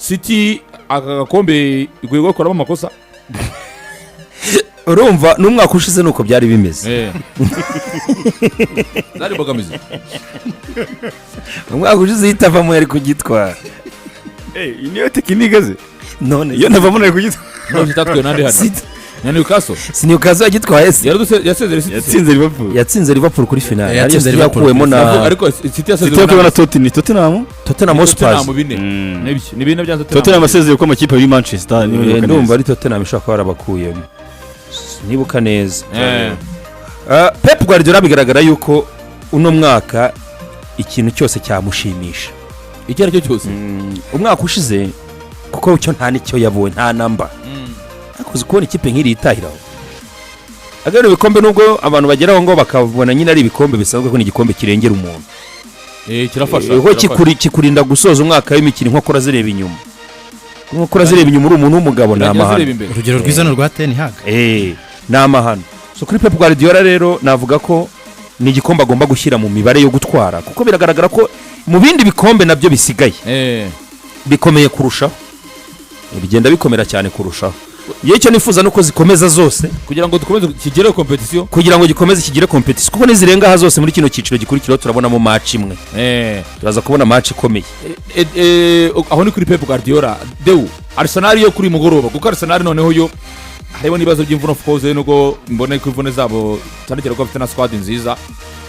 City aka gakombe ikwiye gukoramo amakosa. Urumva n'umwaka ushize nuko byari bimeze. Zari imbogamizi. Umwaka ushize iyo itavamo yari kugitwara. Iyi niyo technique ze. None iyo ntavamo nari kugitwara. None itatwaye nandi hano na Newcastle? Si Newcastle yagitwaye se? Yasezereye City. Yatsinze Liverpool. Yatsinze Liverpool kuri finale. Yatsinze Ariyo City Liverpool. yakuwemo na Ariko City City yasezereye yakuwe na Tottenham, Tottenham. Tottenham Hotspur. Tottenham bine. Nibyo, ni bine bya Tottenham. Tottenham asezeye ko amakipe ari Manchester niba nibuka Ndumva neza. ari Tottenham ishobora kuba yarabakuyemo, nibuka neza. Pep Guardiola bigaragara yuko uno mwaka ikintu cyose cyamushimisha. Icyo ari cyo cyose. Umwaka ushize kuko cyo nta n'icyo yabonye, nta namba. Ariko uzi kubona ikipe nk'iri itahiraho agarura ibikombe, nubwo abantu bageraho ngo bakabona nyine ari ibikombe bisanzwe, ko ni igikombe kirengera umuntu. Kirafasha. Kuko Kirafasha. Kikurinda gusoza umwaka w'imikino inkokora zireba inyuma. Inkokora zireba inyuma uri umuntu w'umugabo ni Ziragenda amahano. zireba imbere. Urugero rwiza ni urwa Ten Hag. Ni amahano. So kuri Pep Guardiola rero navuga ko ni igikombe agomba gushyira mu mibare yo gutwara, kuko biragaragara ko mu bindi bikombe nabyo bisigaye bikomeye kurushaho, bigenda bikomera cyane kurushaho. Iyo icyo nifuza ni uko zikomeza zose. Kugira ngo dukomeze kigere compétition. Kugira ngo gikomeze kigire compétition, kuko nizirenga aha zose, muri kino cyiciro gikurikiraho turabonamo match imwe, turaza kubona match ikomeye. Aho ni kuri Pep Guardiola. Deu Arsenal yo kuri uyu mugoroba, kuko Arsenal noneho yo harimo n'ibibazo by'imvune, of course, nubwo mbona ko imvune zabo cyane cyane ko bafite na squad nziza.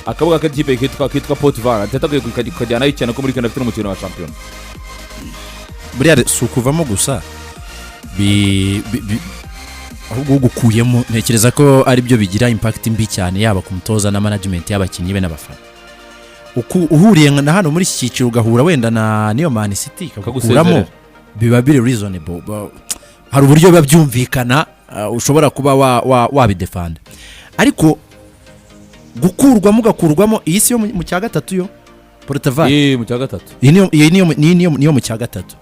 Akabuga k'ikipe kitwa Port Vale, Arteta akwiye kukajyanayo cyane ko muri weekend afite n'umukino wa shampiyona. Buriya si ukuvamo gusa, ahubwo ugukuyemo ntekereza ko ari byo bigira impact mbi cyane, yaba ku mutoza na management y'abakinnyi be n'abafana. Uhuriye na hano muri iki cyiciro, ugahura wenda na niyo Man City ikagukuramo, Ikagusezerera. biba biri reasonable. Hari uburyo biba byumvikana, ushobora kuba wabidefanda, ariko gukurwamo ugakurwamo, iyi si yo mu cya gatatu yo Port Vale. Mu cya gatatu. Iyi niyo mu cya gatatu,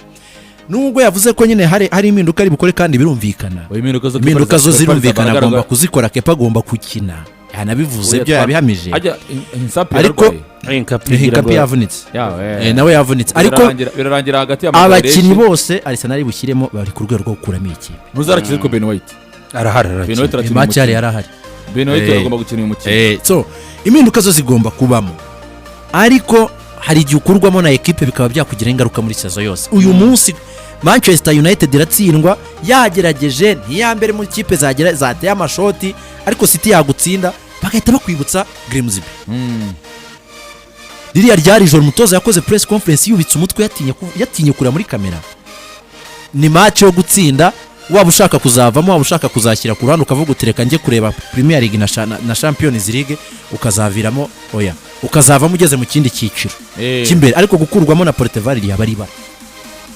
nubwo yavuze ko nyine hari impinduka ari bukore kandi birumvikana. Oya, impinduka zo Impinduka zo Kepa zirumvikana, Arrizabalaga. agomba kuzikora. Kepa agomba gukina, yanabivuze, Oya, ibyo yabihamije. Ajya Hincapié. Ariko Yararwaye. Hincapié yavunitse. Nawe yavunitse, ariko Birarangira hagati ya abakinnyi bose Arsenal bushyiremo bari ku rwego rwo gukuramo ikipe. Ntuzarakize ko Ben White Arahari. Ben Arakina. White arakina Match yari umukino. yarahari. Ben White agomba gukina uyu mukino. So impinduka zo zigomba kubamo, ariko hari igihe ukurwamo na ekipe bikaba byakugiraho ingaruka muri saison yose. Uyu munsi Manchester United iratsindwa yagerageje, ntiyambere mu kipe zagera zateye amashoti, ariko City yagutsinda bagahita bakwibutsa Grimsby. Ririya ryari ijoro umutoza yakoze press conference yubitse umutwe, yatinye kureba muri kamera. Ni match yo gutsinda, waba ushaka kuzavamo, waba ushaka kuzashyira ku ruhande ukavuga uti reka njye kureba Premier League na Champions League, ukazaviramo, oya, ukazavamo ugeze mu kindi cyiciro cy'imbere. Ariko gukurwamo na Port Vale yaba ari ibara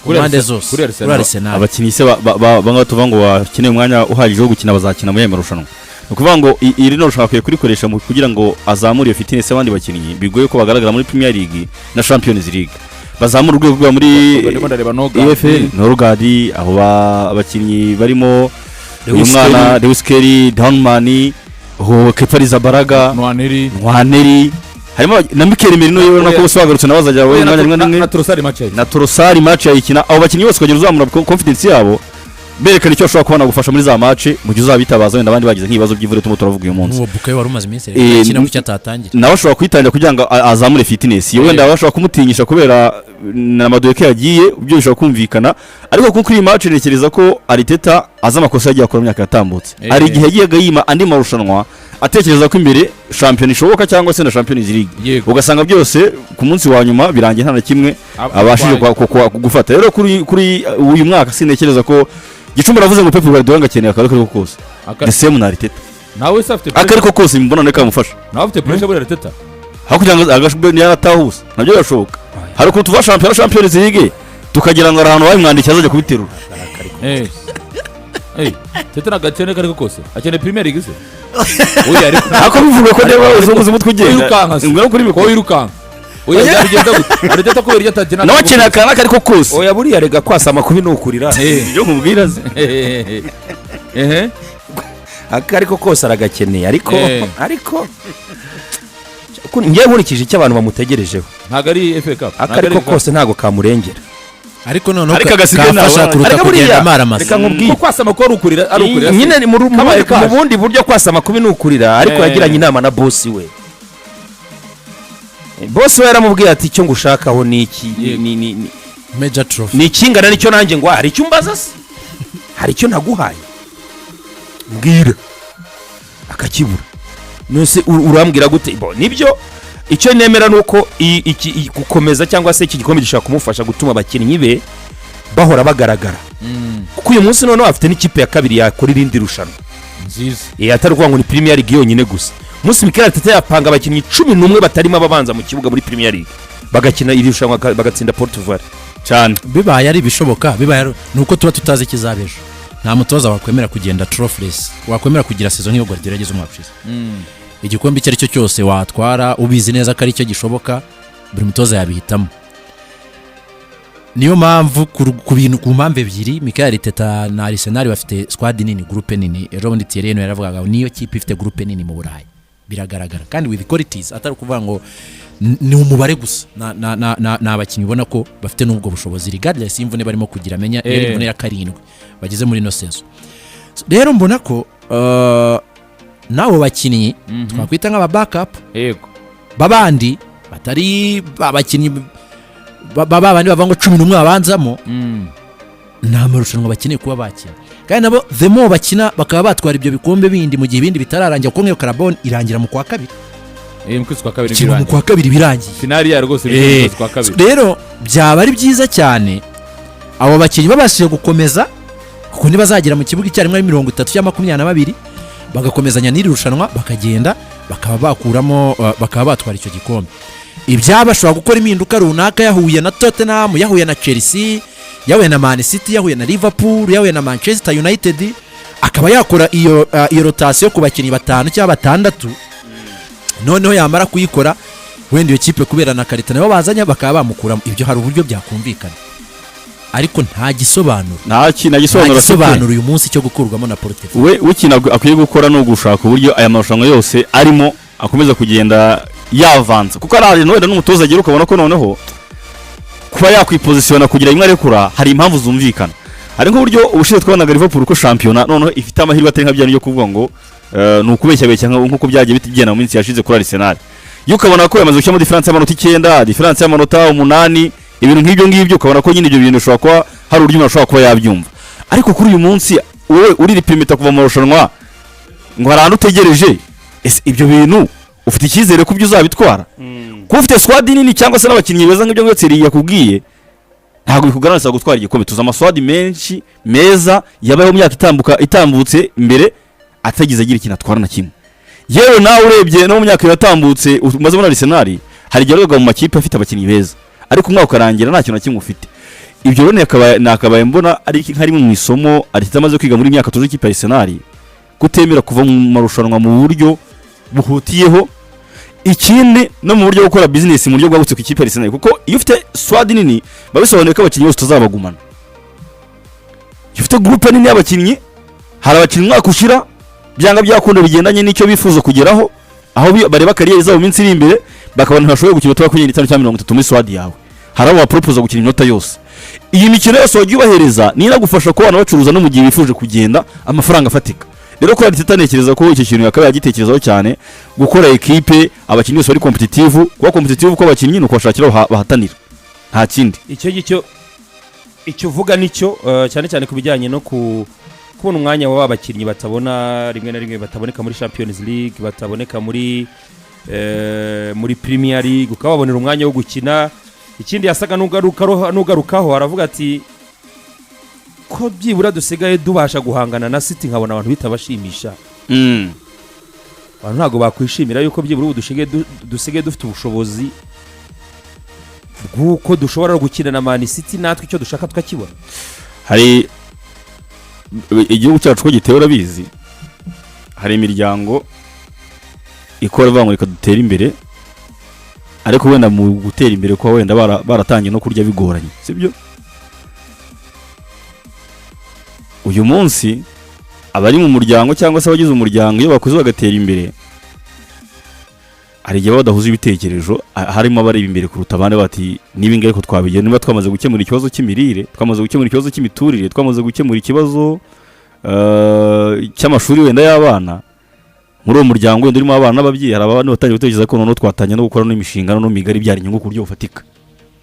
ku Kuri mpande zose. Kuri Arsenal. Kuri Arsenal. Abakinnyi se bamwe tuvuga ngo bakeneye umwanya uhagije wo gukina, bazakina muri aya marushanwa? Ni ukuvuga ngo iri ni rushanwa akwiye kurikoresha kugira ngo azamure iyo fitness y'abandi bakinnyi bigoye ko bagaragara muri Premier League na Champions League, bazamura urwego rwa muri Ndimo ndareba Norgaard. EFL, Norgaard, abo abakinnyi barimo uyu Lewis mwana Lewis-Skelly, Dowman, Kepa Arrizabalaga, Nwaneri. Nwaneri, harimo na Mikel Merino, yewe urabona ko bose bagarutse, nawe azajya Oya, umwanya rimwe na rimwe. Na Trossard match yayikina. Na Trossard match yayikina. Abo bakinnyi bose ukagenda uzamura confidence yabo, berekana icyo bashobora kubona gufasha muri za match mu gihe uzabitabaza wenda abandi bagize nk'ibibazo by'imvune turimo turavuga uyu munsi. Nk'uwo Bukayo wari umaze iminsi akina, kuki atatangira? Nawe ashobora kuyitangira kugira ngo azamure fitness iyo wenda bashobora kumutinyisha kubera na Madueke yagiye, ibyo bishobora kumvikana. Ariko kuko iyi match ntekereza ko Arteta azi amakosa yagiye akora mu myaka yatambutse. Hari igihe yagiye yima andi marushanwa atekereza ko imbere shampiyona ishoboka cyangwa se na Champions League, ugasanga byose ku munsi wa nyuma birangiye nta na kimwe abashije gufata. Rero kuri uyu mwaka sintekereza ko Gicumbi aravuze ngo Pep Guardiola ngo akeneye akariko ko kose. The same na Arteta. Nawe se afite Akariko kose imbonano kamufasha. Nawe afite pressure buriya Arteta. Aho kugira ngo agashube yaratahuza nabyo birashoboka. Hari ukuntu tuva shampiyona, Champions League, tukagira ngo hari ahantu babimwandikiye azajya kubiterura. Teta ntabwo akeneye akariko kose, akeneye Premier League se? Oya, ariko Ariko bivuga ko niba uzunguza umutwe ugenda wirukanka se? Ngwino kuri ko mikoro. Wirukanka, oya, byabigenza gute Arteta kubera ibyo atakina? Nawe akeneye akantu ako ariko kose. Oya, buriya rega kwasama kubi ni ukurira. Ibyo nkubwira se. Ehe. Ako ariko kose aragakeneye, ariko ariko ngewe nkurikije icyo abantu bamutegerejeho, Ntabwo ari FA Cup. ako ariko kose ntabwo kamurengera. Ariko noneho Ariko agasigaye kafasha ntabwo- kuruta Ariko kugenda buriya, amaramasa. Reka nkubwire. Ko kwasama ko ari ukurira, ari ukurira se. Nyine ni Kabaye kaje. mu bundi buryo kwasama kubi ni ukurira, ariko yagiranye inama na bosi we. Bosi we yaramubwiye ati: "Icyo ngushakaho ni iki?" Major trophy. Ni ikingana nicyo nanjye ngo hari icyo umbaza se? Hari icyo ntaguhaye? Mbwira. Akakibura. Nose urambwira gute? Bo nibyo, icyo nemera ni uko gukomeza cyangwa se iki gikombe gishobora kumufasha gutuma abakinnyi be bahora bagaragara, kuko uyu munsi noneho afite n'ikipe ya kabiri yakora irindi rushanwa nziza. Atari ukuvuga ngo ni Premier League yonyine gusa. Umunsi Mikel Arteta yapanga abakinnyi 11 batarimo ababanza mu kibuga muri Premier League, bagakina iri rushanwa, bagatsinda Port Vale. Cyane. Bibaye ari ibishoboka, bibaye ni uko tuba tutazi ikizaba ejo. Nta mutoza wakwemera kugenda trophyless, wakwemera kugira saison nk'iyo Guardiola yagize umwaka ushize. Igikombe icyo ari cyo cyose watwara ubizi neza ko ari cyo gishoboka, buri mutoza yabihitamo. Niyo mpamvu ku bintu, ku mpamvu ebyiri, Mikel Arteta na Arsenal bafite squad nini, groupe nini. Ejo bundi Thierry Henry yaravugaga ngo niyo kipe ifite groupe nini mu Burayi. Biragaragara kandi with qualities, atari ukuvuga ngo ni umubare gusa. Ni abakinnyi ubona ko bafite n'ubwo bushobozi regardless y'imvune barimo kugira. Menya yari imvune ya karindwi bageze muri ino saison. So, rero mbona ko n'abo bakinnyi twakwita nk'aba backup babandi batari abakinnyi babandi bavuga ngo 11 babanzamo, ni amarushanwa bakeneye kuba bakina, kandi nabo the more bakina bakaba batwara ibyo bikombe bindi mu gihe ibindi bitararangira, kuko nk'iyo Carabao irangira mu kwa kabiri. Mu kwezi kwa kabiri. Ikintu mu birangiye. kwa kabiri birangiye. Finali yayo rwose iri mu kwezi kwa kabiri. Rero byaba ari byiza cyane abo bakinnyi babashije gukomeza, kuko ntibazagera mu kibuga icyarimwe ari 30 cyangwa 22, bagakomezanya n'iri rushanwa, bakagenda bakaba bakuramo, bakaba batwara icyo gikombe. Ibyaba bashobora gukora impinduka runaka yahuye na Tottenham, yahuye na Chelsea, yahuye na Man City, yahuye na Liverpool, yahuye na Manchester United, akaba yakora iyo rotation ku bakinnyi batanu cyangwa batandatu. Noneho yamara kuyikora, wenda iyo kipe kubera na qualité nabo bazanye bakaba bamukuramo. Ibyo hari uburyo byakumvikana, ariko nta gisobanuro. Nta kintu Nta gisobanuro afite. gisobanuro uyu munsi cyo gukurwamo na Porto. We ikintu akwiye gukora ni ugushaka uburyo aya marushanwa yose arimo akomeza kugenda yavanza, kuko ari ahantu wenda n'umutoza agera ukabona ko noneho kuba yakwipozisiyona kugira rimwe arekura, hari impamvu zumvikana. Hari nk'uburyo ubushize twabonaga Liverpool ko shampiyona noneho ifite amahirwe atari nka bya yo kuvuga ngo ni ukubeshyabeshya nk'uko byagiye bigenda mu minsi yashize kuri Arsenal, iyo ukabona ko yamaze gushyiramo différence y'amanota 9, différence y'amanota 8, ibintu nk'ibyo ngibyo, ukabona ko nyine ibyo bintu bishobora kuba hari uburyo umuntu ashobora kuba yabyumva. Ariko kuri uyu munsi wowe uriripimita kuva mu marushanwa ngo hari ahantu utegereje, ese ibyo bintu ufite icyizere ko ibyo uzabitwara? Kuba ufite squad nini cyangwa se n'abakinnyi beza nk'ibyo ngibyo Thierry yakubwiye, ntabwo bikugaragaza gutwara igikombe. Tuzi ama squad menshi meza yabayeho mu myaka itambuka itambutse mbere atagize agira ikintu atwara na kimwe. Yewe, nawe urebye no mu myaka yatambutse umaze muri Arsenal, hari igihe wabaga mu makipe afite abakinnyi beza, ariko umwaka ukarangira nta kintu na kimwe ufite. Ibyo rero nakabaye mbona ari nka rimwe mu isomo Arteta amaze kwiga muri myaka tuzi ikipe ya Arsenal, kutemera kuva mu marushanwa mu buryo buhutiyeho. Ikindi, no mu buryo bwo gukora business mu buryo bwagutse ku ikipe ya Arsenal, kuko iyo ufite squad nini biba bisobanuye ko abakinnyi bose utazabagumana. Iyo ufite groupe nini y'abakinnyi, hari abakinnyi umwaka ushira byanga byakunda bigendanye n'icyo bifuza kugeraho, aho bareba carrière zabo mu minsi iri imbere, bakabona ntibashoboye gukina iminota 25 cyangwa 30 muri squad yawe. Hari abo baporopoza gukina iminota yose. Iyi mikino yose wagiye ubahereza niyo inagufasha kuba bacuruza no mu gihe bifuje kugenda amafaranga afatika. Rero kuri Arteta ntekereza ko icyo kintu yakabaye yagitekerezaho cyane, gukora ekipe abakinnyi bose bari competitive. Kuba competitive kw'abakinnyi ni ukubashakira aho bahatanira, nta kindi. Icyo ngicyo icyo uvuga nicyo, cyane cyane ku bijyanye no kubona umwanya w'aba bakinnyi batabona rimwe na rimwe, bataboneka muri Champions League, bataboneka muri Premier League, ukababonera umwanya wo gukina. Ikindi yasaga n'ugarukaho aravuga ati ko byibura dusigaye dubasha guhangana na City, nkabona abantu bitabashimisha. Abantu ntabwo bakwishimira yuko byibura ubu dusigaye dufite ubushobozi bw'uko dushobora gukina na Man City, natwe icyo dushaka tukakibona. Hari igihugu cyacu ko gitewe, urabizi, hari imiryango ikora ivuga ngo reka dutere imbere, ariko wenda mu gutera imbere kuba wenda baratangiye no kurya bigoranye, sibyo? Uyu munsi abari mu muryango cyangwa se abagize umuryango, iyo bakuze bagatera imbere. Hari igihe baba badahuza ibitekerezo, harimo abareba imbere kuruta abandi, bati niba ingahe ko twabigira, niba twamaze gukemura ikibazo cy'imirire, twamaze gukemura ikibazo cy'imiturire, twamaze gukemura ikibazo cy'amashuri wenda y'abana muri uwo muryango wenda urimo abana n'ababyeyi. Hari abandi batangiye gutekereza ko noneho twatangira no gukora n'imishinga noneho migari ibyara inyungu ku buryo bufatika,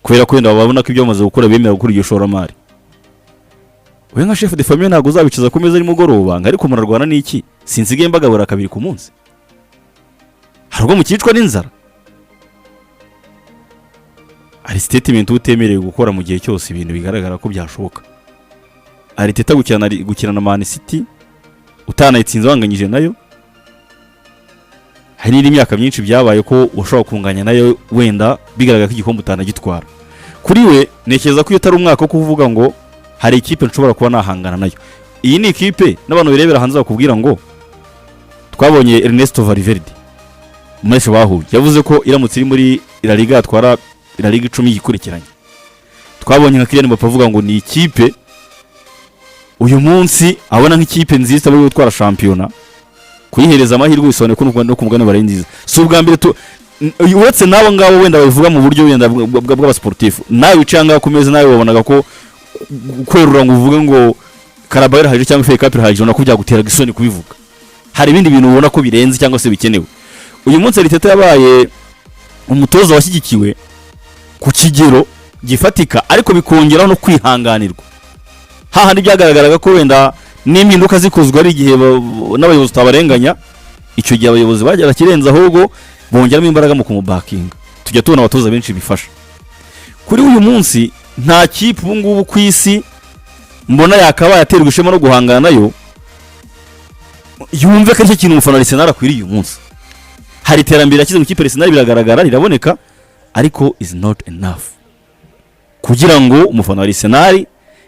kubera ko wenda babona ko ibyo bamaze gukora bemera gukora iryo shoramari. We nka chef de famille ntabwo uzabicaza ku meza nimugoroba ngo: "Ariko murarwana n'iki? Sinsigaye mbagabura kabiri ku munsi? Hari ubwo mukicwa n'inzara?" Hari statement uba utemerewe gukora mu gihe cyose ibintu bigaragara ko byashoboka. Arteta gukina na Man City utanayitsinze, wanganyije nayo, hari n'indi myaka myinshi byabaye ko washobora kunganya nayo, wenda bigaragara ko igikombe utanagitwara. Kuri we ntekereza ko iyo utari umwaka wo kuvuga ngo hari ikipe nshobora kuba nahangana nayo, iyi ni ikipe n'abantu birebera hanze bakubwira ngo twabonye Ernesto Valverde mu match bahuye, yavuze ko iramutse iri muri La Liga yatwara La Liga 10 yikurikiranye. Twabonye nka Kylian Mbappe avuga ngo ni ikipe uyu munsi abona nk'ikipe nziza iri gutwara shampiyona. Kuyihereza amahirwe bisobanuye ko no ku mugabane bari nziza. Si ubwa mbere uretse n'abo ngabo wenda babivuga mu buryo wenda bw'abasportifu, nawe wicaye ahangaha ku meza, nawe wabonaga ko kwerura ngo uvuge ngo Carabao irahagije cyangwa FA Cup irahagije, ubona ko byaguteraga isoni kubivuga. Hari ibindi bintu ubona ko birenze cyangwa se bikenewe. Uyu munsi Arteta yabaye umutoza washyigikiwe ku kigero gifatika, ariko bikongeraho no kwihanganirwa, hahandi byagaragaraga ko wenda n'impinduka zikozwe ari igihe n'abayobozi utabarenganya. Icyo gihe abayobozi bagera kirenze, ahubwo bongeramo imbaraga mu kumubakinga. Tujya tubona abatoza benshi bifasha. Kuri uyu munsi nta kipe ubu ngubu ku isi mbona yakabaye aterwa ishema no guhangana nayo, yumve ko aricyo kintu umufana wa Arsenal akwiriye. Uyu munsi hari iterambere yashyize mu ikipe Arsenal, biragaragara, riraboneka, ariko is not enough kugira ngo umufana wa Arsenal,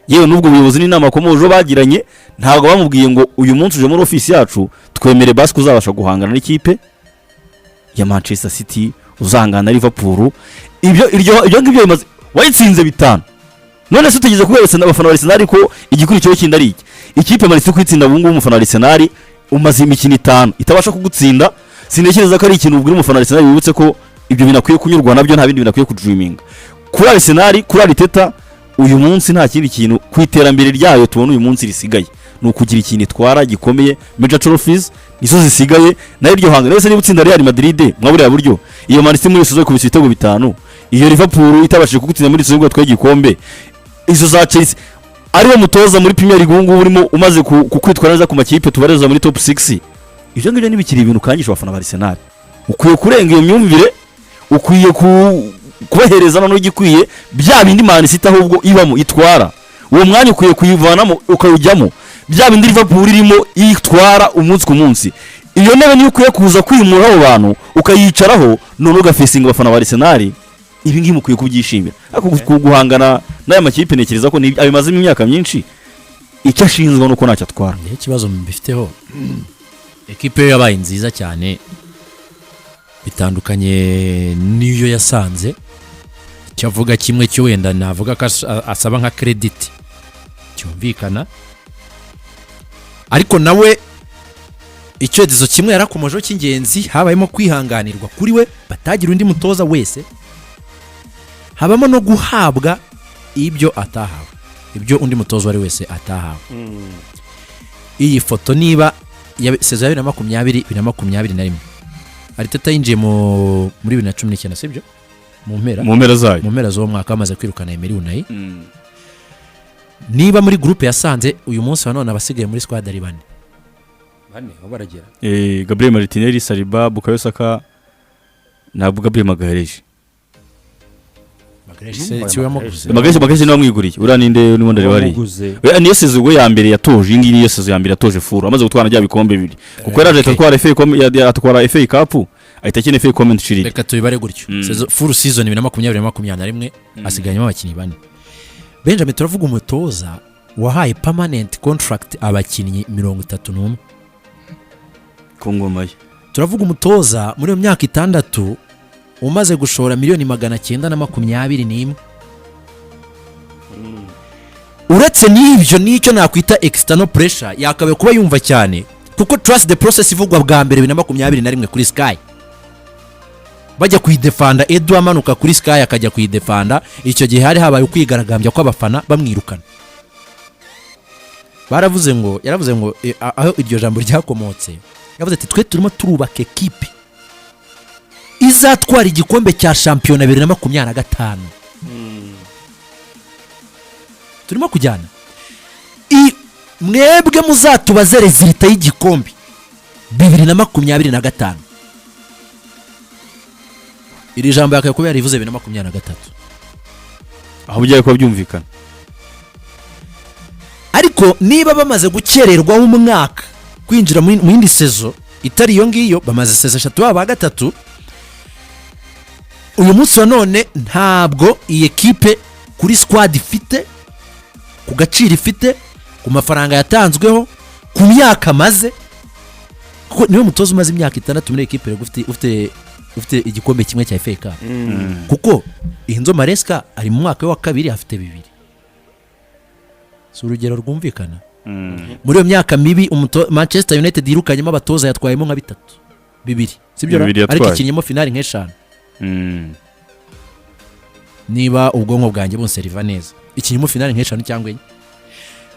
yewe n'ubwo buyobozi n'inama akomojeho bagiranye, ntabwo bamubwiye ngo uyu munsi uje muri ofisi yacu, twemere basi ko uzabasha guhangana n'ikipe ya Manchester City, uzahangana na Liverpool. Ibyo ngibyo bimaze wayitsinze bitanu, none se utegeze kubera abafana ba Arsenal ko igikurikiyeho kindi ari iki? Ikipe Man City kuyitsinda ubu ngubu, umufana wa Arsenal umaze imikino 5 itabasha kugutsinda, sintekereza ko ari ikintu ubwira umufana wa Arsenal wibutse ko ibyo bintu akwiye kunyurwa nabyo, nta bindi bintu akwiye kudreaminga. Kuri Arsenal, kuri Arteta, uyu munsi nta kindi kintu ku iterambere ryayo tubona uyu munsi risigaye, ni ukugira ikintu itwara gikomeye. Major trophies nizo zisigaye, nayo iryo hanga rero. Niba utsinda Real Madrid mwa buriya buryo, iyo Man City muri saison ikubise ibitego bitanu, iyo Liverpool itabashije kugutsinda muri saison ngo igikombe, izo za Chelsea, ariwo mutoza muri Premier League ubu ngubu urimo umaze kwitwara neza ku makipe tubareza muri top 6, ibyo ngibyo ntibikiri ibintu ukangisha abafana ba Arsenal. Ukwiye kurenga iyo myumvire, ukwiye kubahereza noneho igikwiye, bya bindi Man City ahubwo ibamo itwara. Uwo mwanya ukwiye kuyivanamo ukawujyamo, bya bindi Liverpool irimo itwara umunsi ku munsi. Iyo ntebe niyo ukwiye kuza kwimura abo bantu ukayicaraho, none ugafacinga abafana ba Arsenal. Ibi ngibi mukwiye kubyishimira, ariko guhangana n'aya makipe ntekereza ko abimazemo imyaka myinshi, icyo ashinzwe ni uko ntacyo atwara. Niyo ikibazo mbifiteho. Ekipe yo yabaye nziza cyane bitandukanye n'iyo yasanze. Icyo avuga kimwe cyo wenda navuga ko asaba nka credit cyumvikana, ariko nawe icyerekezo kimwe yarakomojeho cy'ingenzi: habayemo kwihanganirwa kuri we batagira undi mutoza wese, habamo no guhabwa ibyo atahawe, ibyo undi mutoza uwo ari wese atahawe. Iyi foto niba ya saison ya 2020, 2021, Arteta yinjiye muri 2019, sibyo? Mu mpera. Mu mpera zayo. Mu mpera z'uwo mwaka bamaze kwirukana Emery Unai. Niba muri groupe yasanze uyu munsi wa none abasigaye muri squad ari bane. Bane aho baragera. Gabriel Martinelli, Saliba, Bukayo Saka na Gabriel Magalhaes. Si we wamuguze? Magalhaes niwe wamwiguriye. Uriya ninde n'ubundi areba hariya? Wamuguze. We, niyo saison ubwo ya mbere yatoje. Iyi ngiyi niyo saison ya mbere yatoje full, amaze gutwara bya bikombe bibiri, kuko yaraje ahita atwara FA atwara FA Cup, ahita akina FA Community Shield. Reka tubibare gutyo. Full season 2020 21 hasigayemo abakinnyi bane. Benjamin, turavuga umutoza wahaye permanent contract abakinnyi 31 ku ngoma ye. Turavuga umutoza muri iyo myaka 6 umaze gushora miliyoni 921. Uretse n'ibyo, n'icyo nakwita external pressure yakabaye kuba yumva cyane, kuko trust the process ivugwa bwa mbere 2021 kuri Sky. Bajya kuyidefanda, Edu amanuka kuri Sky akajya kuyidefanda. Icyo gihe hari habaye ukwigaragambya kw'abafana bamwirukana. Baravuze ngo, yaravuze ngo aho iryo jambo ryakomotse, yavuze ati: "Twe turimo turubaka ekipe izatwara igikombe cya shampiyona 2025. Turimo kujyana mwebwe muzatubaze résultat y'igikombe 2025." Iri jambo yakwiye kuba yarivuze 2023. Aho byari kuba byumvikana. Ariko niba bamaze gukererwaho umwaka kwinjira mu yindi saison itari iyo ngiyo, bamaze saison 3 baba gatatu. Uyu munsi wa none ntabwo iyi ekipe, kuri squad ifite, ku gaciro ifite, ku mafaranga yatanzweho, ku myaka amaze, kuko niwe mutoza umaze imyaka 6 muri ekipe ufite igikombe kimwe cya FA Cup, kuko Enzo Maresca ari mu mwaka we wa kabiri, afite bibiri. Si urugero rwumvikana? Muri iyo myaka mibi Manchester United yirukanyemo abatoza, yatwayemo nka bitatu, bibiri, sibyo ra? Bibiri Ariko yatwaye. ikinnyemo finali nk'eshanu, niba ubwonko bwanjye bunseriva neza, ikinnyemo finali nk'eshanu cyangwa enye.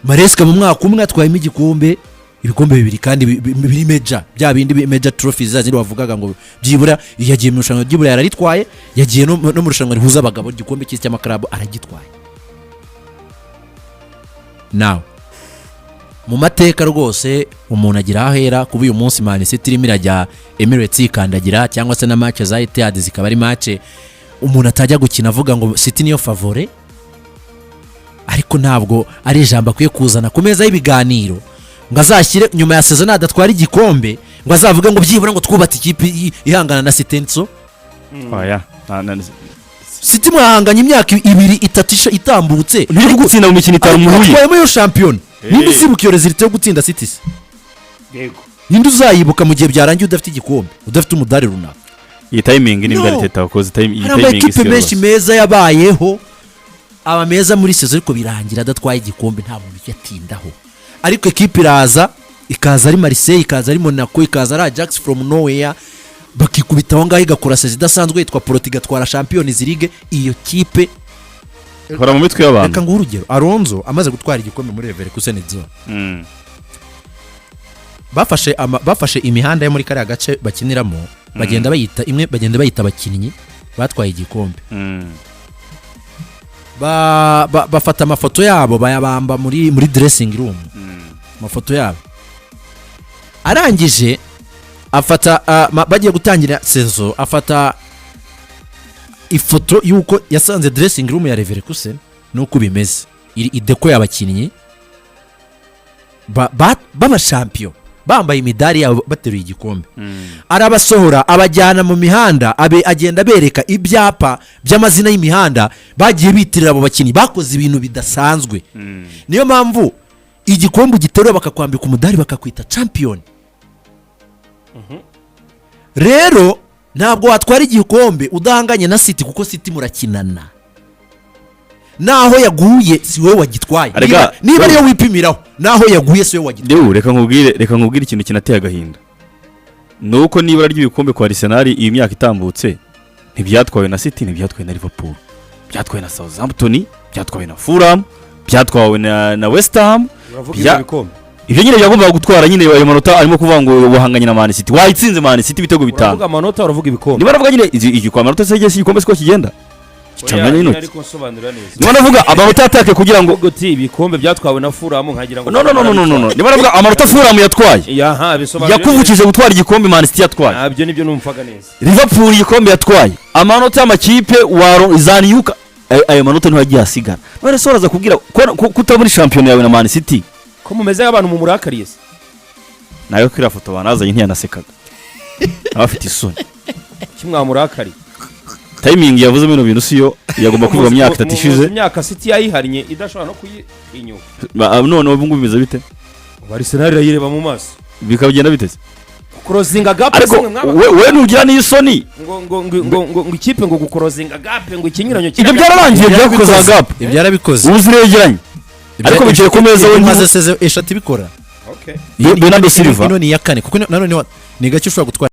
Maresca mu mwaka umwe atwayemo igikombe, ibikombe bibiri, kandi biri major, bya bindi major trophies, za zindi wavugaga ngo byibura yagiye mu irushanwa ry'Iburayi araritwaye, yagiye no mu irushanwa rihuza abagabo, igikombe cy'isi cy'ama club aragitwaye. Nawe mu mateka rwose umuntu agira aho ahera. Kuba uyu munsi Man City irimo irajya Emirates yikandagira, cyangwa se na match za Etihad zikaba ari match umuntu atajya gukina avuga ngo City niyo favori, ariko ntabwo ari ijambo akwiye kuzana ku meza y'ibiganiro ngo azashyire nyuma ya saison nadatwara igikombe, ngo azavuge ngo byibura ngo twubatse ikipe ihangana na City. Nso Oya. City mwahanganye imyaka 2, 3 itambutse. Ntiri gutsinda mu mikino 5 Ariko muhuye. watwayemo iyo shampiyona. Ninde uzibuka iyo résultat yo gutsinda City se? Yego. Ninde uzayibuka mu gihe byarangiye udafite igikombe, udafite umudari runaka? Iyi timing ni No. mbwa Arteta wakoze iyi Hari timing amakipe si yo menshi rwose. meza yabayeho, aba meza muri saison, ariko birangira adatwaye igikombe, nta muntu uyatindaho. Ariko ekipe iraza, ikaza ari Marseille, ikaza ari Monaco, ikaza ari Ajax, from nowhere bakikubita aho ngaho, igakora saison idasanzwe yitwa Porto, igatwara Champions League. Iyo kipe Hora mu mitwe y'abantu. Reka nguhe urugero: Alonso amaze gutwara igikombe muri Leverkusen zone, bafashe imihanda yo muri kariya gace bakiniramo, bagenda bayita imwe, bagenda bayita abakinnyi batwaye igikombe. Bafata amafoto yabo bayabamba muri dressing room, amafoto yabo. Arangije afata bagiye gutangira saison, afata ifoto y'uko yasanze dressing room ya Leverkusen n'uko bimeze, iri ideko y'abakinnyi b'abashampiyo bambaye imidari yabo, bateruye igikombe. Arabasohora, abajyana mu mihanda, agenda abereka ibyapa by'amazina y'imihanda bagiye bitirira abo bakinnyi bakoze ibintu bidasanzwe. Niyo mpamvu igikombe ugiterura bakakwambika umudari, bakakwita champion. Rero ntabwo watwara igikombe udahanganye na City, kuko City murakinana, naho yaguye si wowe wagitwaye. Niba ariyo wipimiraho, naho yaguye si wowe wagitwaye. Dewu, reka nkubwire ikintu kinateye agahinda, ni uko nibura ry'ibikombe kwa Arsenal iyi myaka itambutse ntibyatwawe na City, ntibyatwawe na Liverpool, byatwawe na Southampton, byatwawe na Fulham, byatwawe na West Ham. Uravuga ibyo bikombe. Ibyo nyine byagombaga gutwara nyine ayo manota arimo kuvuga ngo wahanganye na Man City, wayitsinze Man City ibitego 5. Uravuga amanota, uravuga ibikombe. Niba navuga nyine kwa amanota se, igikombe siko kigenda gica Oya, umwanya nyine w'intoki. Ariko nsobanurira neza. Niba navuga amanota yatake kugira ngo Uvuga uti ibikombe byatwawe na Fulham, nkagira ngo No, no, no, no, no, no, no. Niba navuga amanota Fulham yatwaye Yaha, bisobanura yakuvukije gutwara igikombe Man City yatwaye. Ntabyo, nibyo numvaga neza. Liverpool igikombe yatwaye, amanota y'amakipe waro za Newca, ayo manota niho yagiye asigara. None se waraza kubwira ko kutabura shampiyona yawe na Man City? Ko mumeze nk'abantu mumurakariye se? Nayo kuri iriya foto banazanye ntiyanasekaga, aba afite isoni. Ki mwamurakariye? Timing yavuze bino bintu siyo yagomba kuvuga mu myaka 3 ishize. Mu myaka City yayihariye idashobora no kuyinyuka. None ubu ngubu bimeze bite? Ubu Arsenal irayireba mu maso. Bikagenda bite se? Kuclosinga gap. Ariko we nugira n'isoni. Ngo ikipe ngo guclosinga gap, ngo ikinyuranyo Ibyo byararangiye, byakoze gap. Ibyo yarabikoze. Ubu ziregeranye, ariko bicaye ku meza we Imaze saison 3 ibikora. Okay. Bernardo Silva. Ino ni iya kane, kuko nanone ni gake ushobora gutwara.